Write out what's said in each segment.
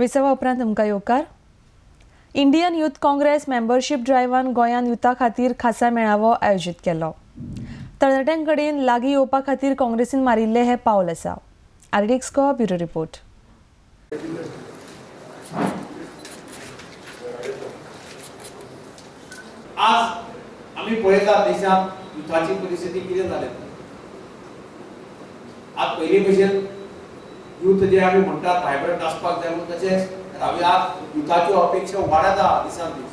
विसवा उपरांत तुमकां येवकार. इंडियन यूथ काँग्रेस मेंबरशीप ड्रायव्हान गोंयांत युथा खातीर खासा मेळावो आयोजीत केलो. तरणाट्यां कडेन लागीं येवपा खातीर काँग्रेसीन मारिल्लें हें पावल आसा. RDX Goa bureau report. आज आमी पळयतात देशांत युथाची परिस्थिती कितें जाल्या. आज पयलीं भशेन यूथ जे आमी म्हणटात व्हायब्रंट आसपाक जाय म्हणून, तशेंच रावया युथाच्यो अपेक्षा वाडत आहा दिसान दीस.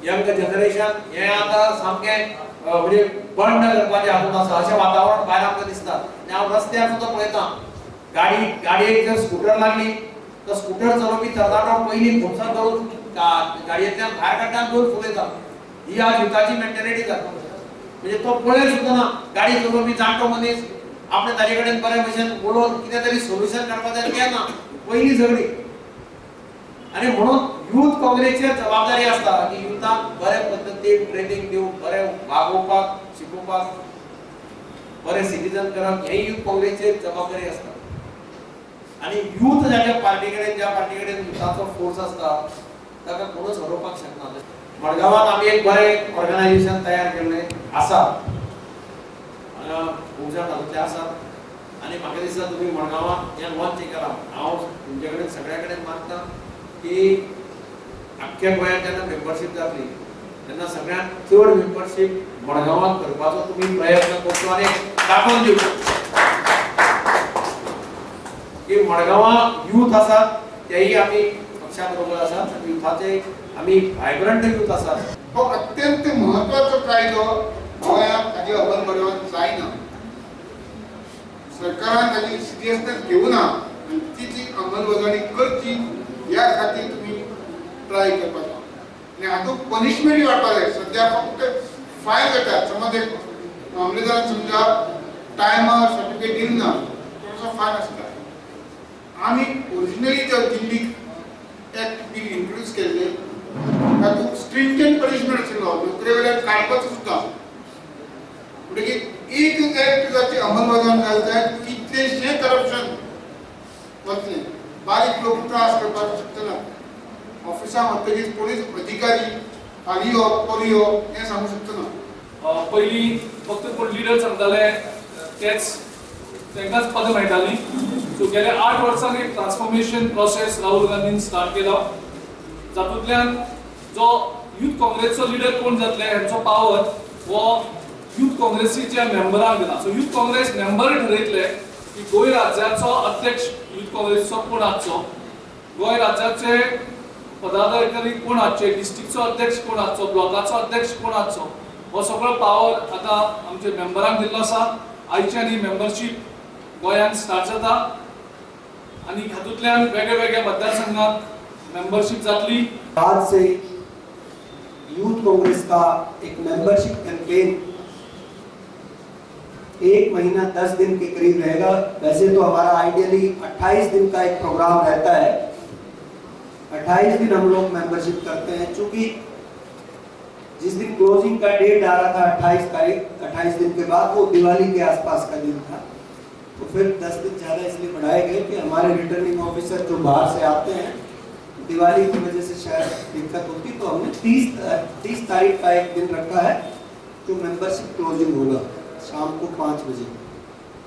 यंग जनरेशन हें आतां सामकें म्हणजे बंड करपाचें हातूंत आसा अशें वातावरण भायर आमकां दिसता. आनी हांव रस्त्यार सुद्दां पळयतां, गाडयेक जर स्कुटर लागली तर स्कुटर चलोवपी तरणाटो पयलीं खोमसां धरून गाडयेंतल्यान भायर काडटा, दोन फुलयता. ही आज युथाची मेंटेलिटी जाता. म्हणजे तो पळय सुद्दां ना, गाडी चलोवपी जाणटो मनीस आपणे ताजे कडेन बरे भशेन उलोवन कितें तरी सोल्युशन काडपाक जाय, तें ना, पयलीं झगडी. आनी म्हणून यूथ काँग्रेसचेर जबाबदारी आसता की युथाक बरे पद्दतीन ट्रेनींग दिवन बरे वागोवपाक शिकोवपाक बरे सिटीजन करप, हें यूथ काँग्रेसचेर जबाबदारी आसता. आनी यूथ ज्या पार्टी कडेन युथाचो फोर्स आसता ताका कोणूच हरोवपाक शकना. मडगांवांत आमी एक बरें ऑर्गनायझेशन तयार केल्लें आसा, हांगा खूब जाण तातूंतले आसात. आनी म्हाका दिसता तुमी मडगांवांत हें लॉन्च केलां. हांव तुमचे कडेन सगळ्या कडेन मागता की आख्ख्या गोंयांत जेन्ना मेंबरशीप जातली तेन्ना सगळ्यांत चड मेंबरशीप मडगांवांत करपाचो तुमी प्रयत्न करचो आनी दाखोवन दिवचो की मडगांवां यूथ आसात तेय आमी पक्षा बरोबर आसात आनी युथाचे आमी व्हायब्रंट यूथ आसात. हो अत्यंत म्हत्वाचो कायदो गोंयांत ताजी अंमलबजावणी जायना. सरकारान ताजी सिरियसनेस घेवना आनी तिची अंमलबजावणी करची ह्या खातीर तुमी ट्राय करपाचो. आनी हातूंत पनिशमेंट वाडपाक जाय. सद्या फक्त फायन जाता. समज एक मामलेदारान समजा टायमार सर्टिफिकेट दिली ना थोडोसो फायन आसता. आमी ओरिजिनली जो दिल्लीक एक्ट बील इंट्रोड्यूस केल्ले तातूंत स्ट्रिंजंट पनिशमेंट आशिल्लो, नोकरे वयल्यान काडपाचो सुद्दां. म्हणटकीर एक एक्ट जाची अंमलबजावणी जाली जाल्यार कितलेशें करप्शन वतलें. बारीक लोक त्रास करपाक शकतना. ऑफिसांत वतकीच पोलीस अधिकारी हाली यो परी यो हें सांगूंक शकतना. पयलीं फक्त कोण लिडर सांगताले तेच तांकांच पदां मेळटालीं. सो गेल्या 8 वर्सांनी एक ट्रान्सफॉर्मेशन प्रोसेस राहुल गांधीन स्टार्ट केलो, जातूंतल्यान जो यूथ काँग्रेसचो लिडर कोण जातले हेंचो पावर हो यूथ काँग्रेसीच्या मेंबरांक दिला. सो यूथ काँग्रेस मेंबर ठरयतले की गोंय राज्याचो अध्यक्ष यूथ काँग्रेसचो कोण आसचो, गोंय राज्याचे पदाधिकारी कोण आसचे, डिस्ट्रिक्टचो अध्यक्ष कोण आसचो, ब्लॉकाचो अध्यक्ष कोण आसचो, हो सगळो पावर आतां आमच्या मेंबरांक दिल्लो आसा. आयच्यान ही मेंबरशीप गोंयांत स्टार्ट जाता आनी हातूंतल्यान वेगळे वेगळे मतदारसंघात मेंबरशीप जातली. आज से यूथ कांग्रेस का एक मेंबरशिप कैंपेन 1 महीना 10 दिन के करीब रहेगा. वैसे तो हमारा आइडियली 28 दिन का एक प्रोग्राम रहता है. 28 दिन हम लोग मेंबरशिप करते हैं. चूँकि जिस दिन क्लोजिंग का डेट आ रहा था 28 तारीख, 28 दिन के बाद वो दिवाली के आसपास का दिन था, तो फिर 10 दिन ज़्यादा इसलिए बढ़ाए गए कि हमारे रिटर्निंग ऑफिसर जो बाहर से आते हैं दिवाली की वजह से शायद दिक्कत होती, तो हमने 30 तारीख का एक दिन रखा है जो मेंबरशिप क्लोजिंग होगा शाम को 5 बजे।